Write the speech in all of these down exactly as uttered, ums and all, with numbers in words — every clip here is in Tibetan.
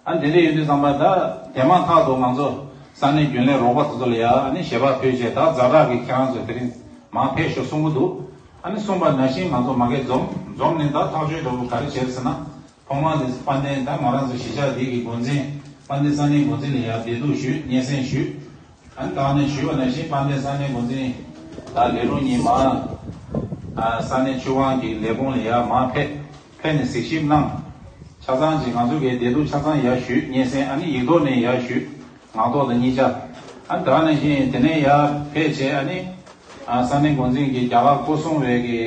ཨ་དེ་འདྲ་ཡོད་དུས་ཙམ་པ་ད་དེ་མ་ཐག་ཏུ་ང་ཚོ་ས་གནས་རྒྱུན་ལས་རོགས་པ་དེ་ཚོ་ལ་ཡ་ཨ་ནི་ཞལ་པར་ཕུལ་བྱས། ད་ཛ་དྲག་གི་ཁྱེད་རང་ཚོ་དེ་རིང་མར་ཕེབས་ཤོག་གསུང་གི་འདུག་ཨ་ནི་གསུངས་པ་ནང་བཞིན་ང་ཚོ་མ་གི་འཛོམས་འཛོམས་ནས། ད་ཐག་གཅོད་འདྲ་བོ་ག་རེ་བྱས་ཟེར་ན། ཐོག་མར་དེ་དཔལ་ལྡན་ད་ང་རང་ཚོ་གཞིས་ཆགས་འདི་གི་འགོ་འཛིན། དཔལ་ལྡན་ས་གནས་འགོ་འཛིན་ལ་ཡ་བདེ་སྡུག་ཞུས། སྙན་སེང་ཞུས། ཨ་ནི་ད་ནས་ཞུས་པ་ནང་བཞིན་དཔལ་ལྡན་ས་གནས་འགོ་འཛིན་ད་ལས་རོགས་གཉིས་མར་ཨ་ས་གནས་ཆུ་དབང་གི་ལས་ཁུངས་ལ་ཡ་མར་ཕེབས། ཕེབས་ནས་གཟིགས་ཞིབ་གནང་། ཆ་ཚང་ཅིག་ང་ཚོ་གི་བདེ་སྡུག་ཆ་ཚང་ཡར་ཞུས། སྙན་སེང་ཨ་ནི་ཡིག་ཐོག་ནས་ཡར་ཞུས། ངག་ཐོག་དང་གཉིས་ཆ། ཨ་ནི་ད་ནང་བཞིན་དེ་ནས་ཡར་ཕེབས་བྱས། ཨ་ནི་ཨ་ས་གནས་འགོ་འཛིན་གྱིས་རྒྱ་གར་སྐོར་སྲུང་བའི་གི་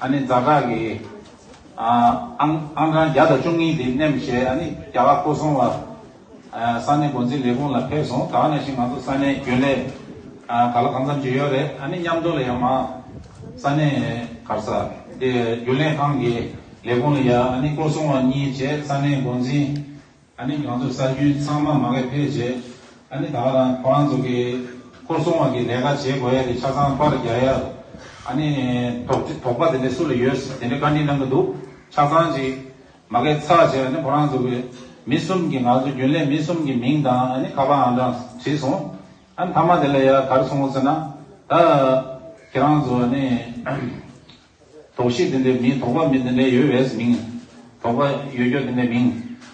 ཨ་ནི་ཛ་དྲག་གི་ཨ་ཨང་ཨང་གྲངས་བརྒྱ་དང་བཅུ་གཉིས་དེ་མནན་བྱས། ཨ་ནི་རྒྱ་གར་སྐོར་སྲུང་བ་ཨ་ས་གནས་འགོ་འཛིན་ལས་ཁུངས་ལ་ཕེབས་སོང་། ད་ནང་བཞིན་ང་ཚོ་ས་གནས་རྒྱུན་ལས་ཨ་ག་ལ་གང་འཚམ་ཅིག་ཡོད་རེད། ཨ་ནི་མཉམ་དུ་ལ་ཡང་མར་ས་གནས་ག་རེ་ཟ་དེ་རྒྱུན་ལས་ཁང་གི་ལས་ཁུངས་ལ་ཡ་ཨ་ནི་སྐོར་སྲུང་བ་གཉིས་བྱས། ས་གནས་འགོ་འཛིན། ཨ་ནི་ང་ཚོ་གསར་རྒྱུན་ཚང་མ་མ་གི་ཕེབས་བྱས། ཨ་ནི་ད་ག་རང་ཁོ་རང་ཚོ་གི་སྐོར་སྲུང་བ་གི་ལས་ཀ་བྱེད་དགོས་ཡ་དེ་ཆ་ཚང་པར་རྒྱག་ཡ། ཨ་ནི་དོགས་དོགས་པ་དེ་འདྲ་སུ་ལ་ཡོད་དེ་འདྲ་བཀའ་འདྲི་གནང་གི་འདུག་ཆ་ཚང་ཅིག་མ་གི་ཚར་བྱས། ཨ་ནི་ཁོ་རང་ཚོ་གི་མི་གསུམ་གྱི་ང་ཚོ་རྒྱུན་ལས་མི་གསུམ་གྱི་མིང་དང་ཨ་ནི་ཁ་པར་ཨང་གྲངས་བྲིས་སོང་། ཨ་ནི་མཐའ་མ་དེ་ལ་ཡ་ག་རེ་གསུངས་ཟེར་ན། ད་ཁྱེད་རང་ཚོ་ཨ་ནི་དོགས་གཞི་དེ་འདྲའི་མིང་། དོགས་པ་མི་དེ་འདྲའི་ཡོད་པས་མིང་། དོགས་པ་ཡོད་རྒྱུ་དེ་འདྲའི་མིང་།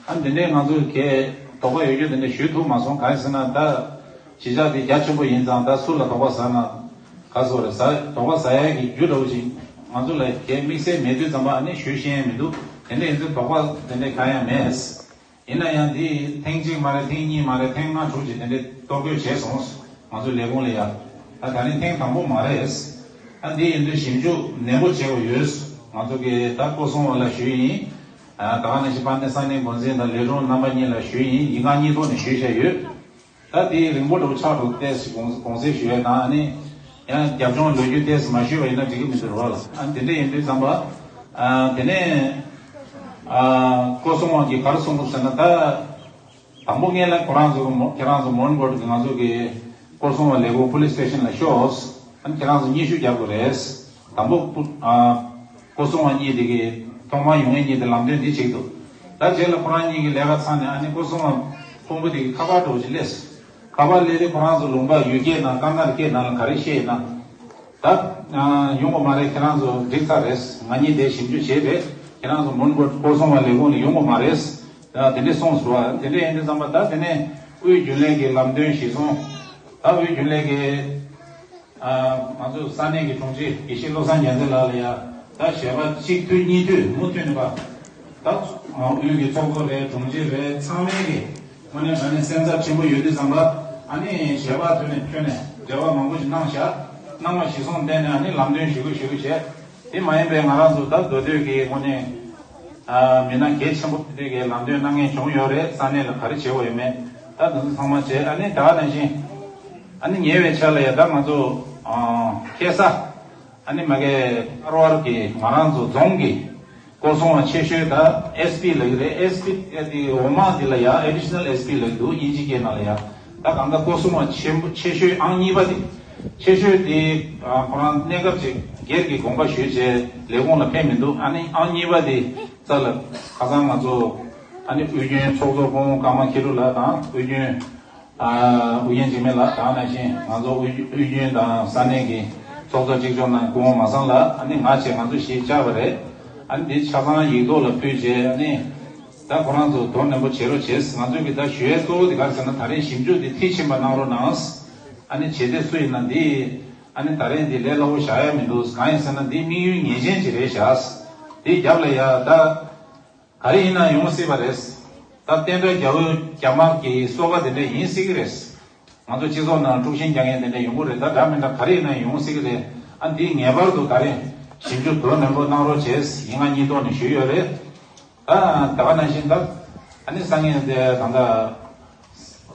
ཨ་ནི་དེ་འདྲའི་ང་ཚོ་གས་དོགས་པ་ཡོད་རྒྱུ་དེ་འདྲ་ཞུ་ཐུབ་མ་སོང་། གང་ཡིན་ཟེར་ན་ད་གཞིས་ཆགས་དེ་རྒྱ་ཆེན་པོ་ཡིན་ཙང་། ད་སུ་ལ་དོགས་པ་ཟ་ན་ག་སོ་རེད། ཟ་དོགས་པ་ཟ་ཡ་གི་རྒྱུ་འདྲ་བོ་ཞིག་ང་ཚོ་ལ་གས་དམིགས་བསལ་མེད་དུས་ཙམ་པ་ཨ་ནི་ཞུ་ཤེས་ཡ་མི་འདུག་དེ་འདྲ་ཡིན་ཚེ་དོགས་པ་དེ་འདྲ་གང་ཡང་མེད། ཡིན་ན་ཡང་འདི་ཐེངས་གཅིག་མ་རེད། ཐེངས་གཉིས་མ་རེད། ཐེངས་ལྔ་དྲུག་ཅིག་དེ་འདྲའི་གཏོར་རྒོལ་བྱས་སོང་། ང་ཚོའི་ལས་ཁུངས་ལ་ཡ། ད་ད་ནི་ཐེངས་དང་པོ་མ་རེད། ད་འདི་ཡིན་དུས་ཞིབ་འཇུག་ནན་པོ་བྱེད་དགོས་ཡོད། ང་ཚོ་གི་ད་སྐོར་སྲུང་བ་ལ་ཞུས་ཡིན། ད་ག་ནང་བཞིན་དཔལ་ལྡན་ས་གནས་འགོ་འཛིན་དང་ལས་དྲུང་རྣམ་པ་གཉིས་ལ་ཞུས་ཡིན། ཡིག་ངག་གཉིས་ཐོག་ནས་ཞུས་བཞག་ཡོད། ད་དེ་རིང་པོ་འདྲ་བོ་ཆགས་འགྲོ། ཏོག་ཙམ་དགོངས་དགོངས་སེལ་ཞུ་ཡ་དང་། ཨ་ནི་ཡང་རྒྱབ་ལྗོངས་ལོ་རྒྱུས་ཏོག་ཙམ་མ་ཞུས་པ་ཡིན་ན་འགྲིག་གི་མི་འདུག་རོགས། ཨ་ནི་དེ་འདྲ་ཡིན་དུས་ཙམ་པ། ཨ་དེ་ནས་ཨ་སྐོར་སྲུང་བ་གིས་ག་རེ་གསུངས་པ་ཟེར་ན། ད་དང་པོ་སྔོན་ལ་ཁོ་རང་ཚོ་མོ་ཁྱེད་རང་ཚོ་མོན་གྷོ་གི་ང་ཚོ་གི་སྐོར་སྲུང་བ་ལས་ཁུངས་པོ་ལིས་སི་ཊེ་ཤན་ལ་ཤོག་ཨ་ནི་ཁྱེད་རང་ཚོ་སྙན་ཞུ་རྒྱག་དགོས་རེད། དང་པོ་སྐོར་སྲུང་བ་གཉིས་དེ་གི་ཐོག་མར་ཡོང་མཁན་གཉིས་དེ་ལམ་སྟོན་འདི་བྱེད་ཀྱི་འདུག་ད་རྗེས་ལ་ཁོ་རང་གཉིས་ཀྱི་ལས་ཀ་ཚར་ནས། ཨ་ནི་སྐོར་སྲུང་བ་ཕུང་པོ་དེ་གི་ཁ་པར་འདྲ་བོ་ཅིག་སླེབས། ཁ་པར་སླེབས་དུས་ཁོ་རང་ཚོ་ལུང་པ་ཡུལ་སྐད་ནང་། ཀ་ན་ཊ་ཀའི་ནང་ལ་ག་རེ་བཤད་ཡིན་ན། ད་ཡོང་གི་མ་རེད། ཁྱེད་རང་ཚོ་འགྲིག་ཚར་རེད། ང་གཉིས་དེ་ཞིབ་འཇུག་བྱས་རེད། ཁྱེད་རང་ཚོ་མོན་གྷོ་སྐོར་སྲུང་བ་ལས་ཁུངས་ལ་ཡོང་གི་མ་རེད། ད་དེ་འདྲས་གསུངས་སོང་བ། དེ་འདྲས་ཡིན་དུས་ཙམ་པ་ད་དེ་ནས་དབུས་རྒྱུན་ལས་ཀྱི་ལམ་སྟོན་གཞིར་བཟུང་། ད་དབུས་རྒྱུན་ལས་ཀྱི་ཨ་ང་ཚོ་ས་གནས་ཀྱི་དྲུང་ཆེ་དགེ་བཤེས་བློ་བཟང་རྒྱལ་མཚན་ལགས་ལ་ཡ། ད་ཞལ་པར་གཅིག་མཐུད་གཉིས་མཐུད་མུ་མཐུད་ནས་པ། ད་དབུས་ཀྱི་ཚོགས་གཙོ་རེད། དྲུང་ཆེ་རེད། ཚང་མས་ཀྱི་དངོས་གནས་དྲང་གནས་སེམས་འཚབ་ཆེན་པོ་ཡོད་དུས་ཙམ་པ། ཨ་ནི་ཞལ་པར་ཐོག་ནས་ཐོན་ནས་འབྲེལ་བ་མང་པོ་ཞིག་གནང་བཞག་གནང་བ་གཞིར་བཟུང་བསྟན་ནས། ཨ་ནི་ལམ་སྟོན་ཞུ་དགོས་ཞུ་དགོས་བྱས། དེ་མ་ཡིན་པའི་ང་རང་ཚོ་ད་མདོ་སྟོད་ཀྱི་དངོས་གནས་ཨ་མི་སྣ་གལ་ཆེན་པོ་དེ་གའི་ལམ་སྟོན་གནང་མཁན་བྱུང་ཡོད་རེད། ས་གནས་ལ་ག་རེ་བྱེད་དགོས་ཡོད་མེད། ད་དེ་ཚོ་ཚང་མ་བྱས། ཨ་ནི་ད་ག་ནང་བཞིན་ཨ་ནི་ཉེ་བའི་ཆར་ལ་ཡ། ད་ང་ཚོ་ཨ་ཁ་སང་ཨ་ནི་མ་གི་ཨར་ཝར་གྱི་ང་རང་ཚོ་རྫོང་གི་སྐོར་སྲུང་བ་ཆེ་ཤོས་ད་ཨེས་པི་ལབ་ཀྱི་རེད། ཨེས་པི་ཨེ་དེ་འོག་མ་དེ་ལ་ཡ་ཨེ་ཌི་ཤི་ནལ་ཨེས་པི་ལབ་ཀྱི་འདུག་དབྱིན་ཇིའི་སྐད་ནང་ལ་ཡ། ད་གང་ལྟར་སྐོར་སྲུང་བ་ཆེན་པོ་ཆེ་ཤོས་ཨང་གཉིས་པ་དེ། ཆེ་ཤོས་དེ་ཨ་ཁོ་རང་གནས་སྐབས་ཅིག་སྒེར་གྱི་དགོངས་པ་ཞུས་བྱས་ལས་ཁུངས་ལ་ཕེབས་མི་འདུག་ཨ་ནི་ཨང་གཉིས་པ་དེ་རྩ་ལ་ཁ་སང་ང་ཚོ་ཨ་ནི་དབུས་རྒྱུན་ཚོགས་གཙོ་སྐུ་ངོ་ཀརྨ་མཁས་གྲུབ་ལགས་དང་། དབུས་རྒྱུན་ཨ་ཨུ་རྒྱན་འཇིགས་མེད་ལགས། ད་ག་ནང་བཞིན་ང་ཚོ་དབུས་དབུས་རྒྱུན་དང་ས་གནས་ཀྱི་ཚོགས་གཙོ་གཅིག་ལྕོགས་གནང་སྐུ་ངོ་མ་སངས་ལགས། ཨ་ནི་ང་བཅས་ང་ཚོ་བཞི་བཅར་བ་རེད། ཨ་ནི་འདི་ཆ་ཚང་ཡིག་ཐོག་ལ་ཕུལ་བྱས། ཨ་ནི་ད་ཁོ་རང་ཚོ་དོ་ནན་པོ་བྱེད་རོགས་བྱེད། ང་ཚོས་ཀྱི་ད་ཞུ་ཡས་གཙོ་བོ་དེ་ག་རེ་ཟེར་ན། ད་རེས་ཞིབ་འཇུག་དེ་མཐིལ་ཕྱིན་པ་གནང་རོགས་གནང་། ཨ་ནི་བྱེད་གཏེ་སུ་ཡིན་ན་འདི་ཨ་ནི་ད་རེས་འདི་ལས་སླ་བོ་བཞག་ཡ་མི་འདུག་གང་ཡིན་ཟེར་ན་འདི་དམིགས་ཡུལ་ངེས་ཅན་ཅིག་རེད་བཞག་འདི་རྒྱབ་ལ་ཡ་ད་ག་རེ་ཡིན་ན་ཡོང་སྲིད་པ་རེད། ད་བསྟན་དགྲ་རྒྱལ་པོ་རྒྱ་དམར་གྱི་སོ་པ་དེ་འདྲ་ཡིན་སྲིད་ཀྱི་རེད། ང་ཚོ་སྤྱི་ཚོགས་ནང་དཀྲུག་ཤིང་རྒྱག་མཁན་དེ་འདྲ་ཡོང་གི་རེད། ད་འདྲ་མི་འདྲ་ག་རེ་ཡིན་ན་ཡོང་སྲིད་ཀྱི་རེད། ཨ་འདི་ངེས་པར་དུ་ད་རེས་ཞིབ་འཇུག་དོ་ནན་པོ་གནང་རོགས་བྱས། ཡིག་ངག་གཉིས་ཐོག་ནས་ཞུས་ཡོད་རེད། ད་ད་ག་ནང་བཞིན་ད་ཨ་ནི་སང་ཉིན་དེ་ད་ལྟ་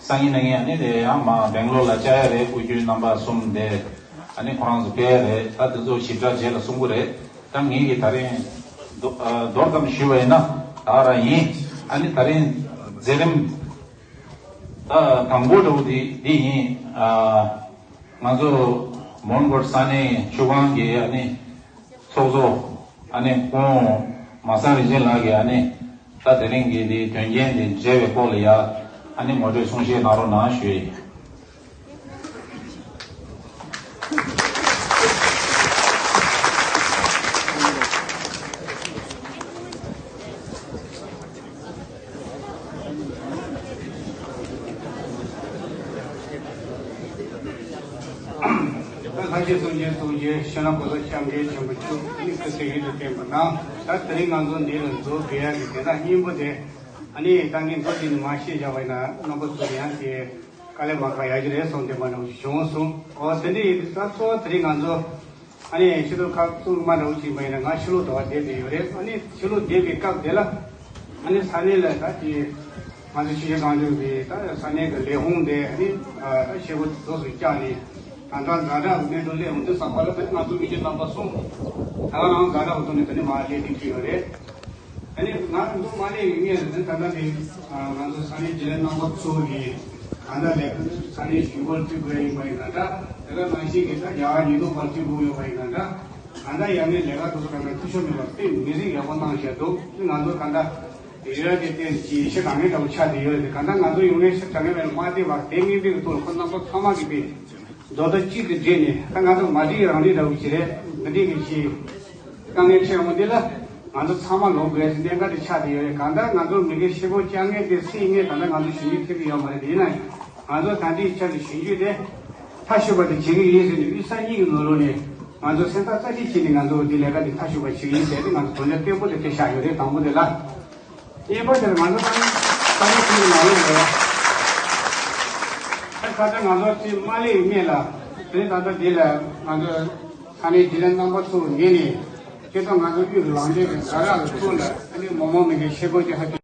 སང་ཉིན་གནངས་ཉིན་ཨ་ནི་དེ་ཡང་མ་སྦེང་ལོར་ལ་བཅར་ཡ་རེད། དབུས་རྒྱུན་རྣམ་པ་གསུམ་དེ་ཨ་ནི་ཁོ་རང་ཚོ་ཕེབས་ཡ་རེད། ད་དེ་ཚོ་ཞིབ་ཕྲ་རྗེས་ལ་གསུང་གི་རེད། ད་ངེད་ཀྱིས་ད་རིང་མདོ་ཨ་མདོར་ཙམ་ཞུས་པ་ཡིན་ན་ད་ག་རང་ཡིན། ཨ་ནི་ད་རིང་མཛད་རིམ་ད་དང་པོ་འདྲ་བོ་དེ་འདི་ཡིན། ཨ་ང་ཚོ་མོན་གྷོ་ས་གནས་ཆུ་སྒང་གི་ཨ་ནི་ཚོགས་གཙོ་ཨ་ནི་སྐུ་ངོ་མ་སངས་རིན་ཆེན་ལགས་ཀྱིས་ཨ་ནི་ ད་དེ་རིང་གི་འདི་དོན་རྐྱེན་འདི་མཇལ་བའི་སྐོར་ལ་ཡ་ཨ་ནི་ངོ་སྤྲོད་གསུང་བཤད་གནང་རོགས་གནང་ཞུ་ཡི། ལྷ་རྗེ་སྲོང་བཙན་ཐུགས་རྗེ་བྱིན་རླབས་གོ་ས་སྐྱབས་མགོན་ཆེན་པོ་མཆོག་ནི་སྐུ་ཚེ་ཡུན་དུ་བརྟན་པ་དང་། ད་དེ་རིང་ང་ཚོ་འདི་ལ་འཛོམས་དགོས་ཡ་གི་དེ་དག་སྙིང་པོ་དེ་ཨ་ནི་ད་ངས་མདོ་འདི་ནི་མ་བཤད་བཞག་པ་ཡིན་ན་རྣམ་པ་ཚོ་ཡང་དེ་དཀའ་ལས་མ་ཁག་ཡག་གི་རེད་བསམ་བསྡད་པ་འདྲ་བོ་ཞིག་བྱུང་སོང་། འོ་དེ་འདྲ་ཡིན་དུས་ད་གཙོ་བོ་དེ་རིང་ང་ཚོ་ཨ་ནི་ཕྱི་དྲོ་ཁ་རྩང་མ་འདྲ་བོ་ཅིག་ཡིན་པ་ཡིན་ན་ང་ཕྱི་ལོགས་དུ་བ་བསྡད་བསྡད་ཡོད་རེད། ཨ་ནི་ཕྱི་ལོགས་བསྡད་པའི་སྐབས་དེ་ལ་ཨ་ནི་ས་གནས་ལ་ད་དེ་ང་ཚོ་ཆུ་བཞི་སྒང་དྲུག་གི་ད་ས་གནས་ཀྱི་ལས་ཁུངས་དེ་ཨ་ནི་ད་བྱེད་སྒོ་རྫོགས་སུ་བཅར་ནས་ད་ལྟ་ཛ་དྲག་གི་གནས་སྟངས་སླེབས་འོང་དུས་ཙམ་པ་ལ་ད་ང་ཚོ་མི་རྒྱུ་རྣམ་པ་གསུམ་ད་ག་རང་ཛ་དྲག་གི་ཐོག་ནས་ད་ནི་མར་སླེབས་ཏེ་ཐུག་ཡོད་རེད། ཨ་ནི་ང་ཚོ་མ་སླེབས་ཡོད་ངེས་རེད། ད་ལྟ་དེ་ང་ཚོ་ས་གནས་རྒྱུན་ལས་རྣམ་པ་ཚོ་གིས་ད་ལྟ་ལས་ས་གནས་གཞུང་སྒོར་ཁྲིད་དགོས་ཡིན་པ་ཡིན་ན་འདྲ། དེ་ག་ནང་བཞིན་གྱི་ད་རྒྱ་གར་ཉིས་སྟོང་བར་ཁྲིད་དགོས་ཡོད་པ་ཡིན་ན་འདྲ། གང་ལྟར་ཡ་ངའི་ལས་ཀ་དེ་ཚོ་གང་ལྟར་འཐུས་ཤོར་མེད་པར་དཔེ་མི་སྲིད་ཡག་པོ་གནང་བཞག་འདུག་ང་ཚོ་གང་ལྟར་རི་ར་དེ་ཏན་གྱི་ཤེས་དྲང་ངེས་འདྲ་བོ་ཆགས་བསྡད་ཡོད་རེད། གང་ལྟར་ང་ཚོ་ཡོང་ངེས་ཤེས་དྲང་ངེས་མེད་ལ་མ་བལྟས་པར་དེ་ངེས་འདི་གི་ཐོག་ལ་ཁོ་རྣམ་པ་ཚང་མ་གིས་དཔེ་རྡོག་རྡོག་གཅིག་ཏུ་སྦྲེལ་ནས་ད་ང་ཚོ་མ་འགྲིག་རང་འགྲིག་འདྲ་བོ་ཞིག་རེད། འདི་འདྲའི་གི་ཞིག་དཀའ་ངལ་འཕྲད་འོང་འདི་ལ་ང་ཚོ་ཚང་མ་ལོག་དགོས་ཟེར་གནད་འགག་དེ་ཆགས་བསྡད་ཡོད་རེད། གང་ལྟར་ང་ཚོ་མི་སྒེར་ཤེས་པོ་བཅའ་ངེས་དེ་སྲིད་ངེས་ད་ལྟ་ང་ཚོ་ཞུ་རྒྱུ་ཐེབས་ཀྱི་ཡོད་མ་རེད། དེ་ཡིན་ན་ང་ཚོ་ད་ལྟའི་ཆར་གྱི་ཞུ་རྒྱུ་དེ་མཐའ་གཅིག་པ་དེ་བྱེད་ཀྱི་ཡིན་ཟེར་ནས་དབུས་ས་གཉིས་ཀྱི་ནང་ལོགས་ནས་ང་ཚོ་སེམས་ཐག་རྩ་གཅིག་བྱས་ནས་ང་ཚོ་འདི་ལས་ཀ་འདི་མཐའ་གཅིག་པ་བྱེད་ཀྱི་ཡིན་ཟེར་ཏེ་ང་ཚོ་དོན་དག་བརྟན་པོ་དེ་དེ་བཞག་ཡོད་རེད། དང་པོ་དེ་ལ། གཉིས་པ་དེར་ང་ཚོ་ཏང་ཏང་ཡོན་ཁུལ་གྱི་ནང་ལོགས་ལ་ད་ཁ་ད་ང་ཚོ་དེ་མ་སླེབས་སྔོན་ལ་དེ་ད་ལྟ་འདི་ལ་ང་ཚོ་ས་གནས་རྒྱུན་ལས་རྣམ་པ་ཚོ་ངོས་ནས་སྤྱིར་བཏང་ང་ཚོ་དབུས་ཀྱི་ལངས་སྟེགས་ཀྱི་ཛ་དྲག་གི་ཐོག་ལ་ཨ་ནི་མི་མང་མི་སྒེར་ཤེས་དགོས་ཀྱི་ཧ་ཅང་